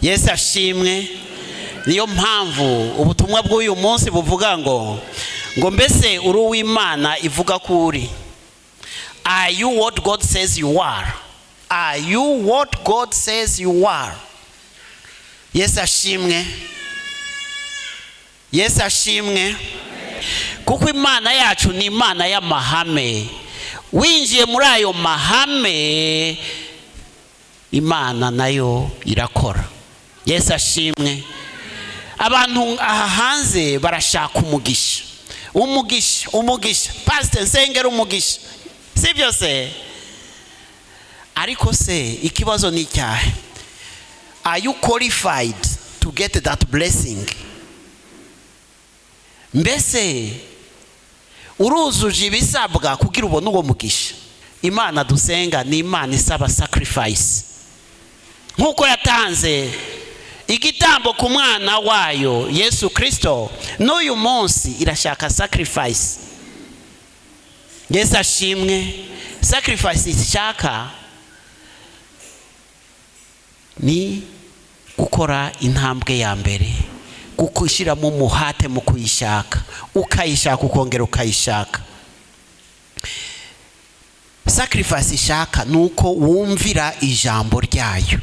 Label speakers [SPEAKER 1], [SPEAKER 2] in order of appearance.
[SPEAKER 1] Yesu ashimwe. Niyo mpamvu ubutumwa bw'uyu munsi buvuga ngo mbese uri uw'Imana ivuga ko uri? Are you what God says you are? Are you what God says you are? Yesu ashimwe, Yesu ashimwe. Kuko Imana yacu ni Imana y'amahame. Winjiye muri ayo mahame, Imana nayo irakora. Yesu ashimwe. Abantu aha hanze barashaka umugisha, umugisha, umugisha. "Pasite, nsengera umugisha." Si byo se? Ariko se ikibazo ni icyahe? Are you qualified to get that blessing? Mbese uruzuje ibisabwa kugira ubone uwo mugisha? Imana dusenga ni Imana isaba sacrifice. Nk'uko yatanze igitambo ku mwana wayo Yesu Kirisito, n'uyu munsi irashaka sacrifice. Yesu ashimwe. Sacrifice ishaka ni gukora intambwe ya mbere, gushyiramo umuhate mu kuyishaka, ukayishaka, ukongera ukayishaka. Sacrifice ishaka ni uko wumvira ijambo ryayo.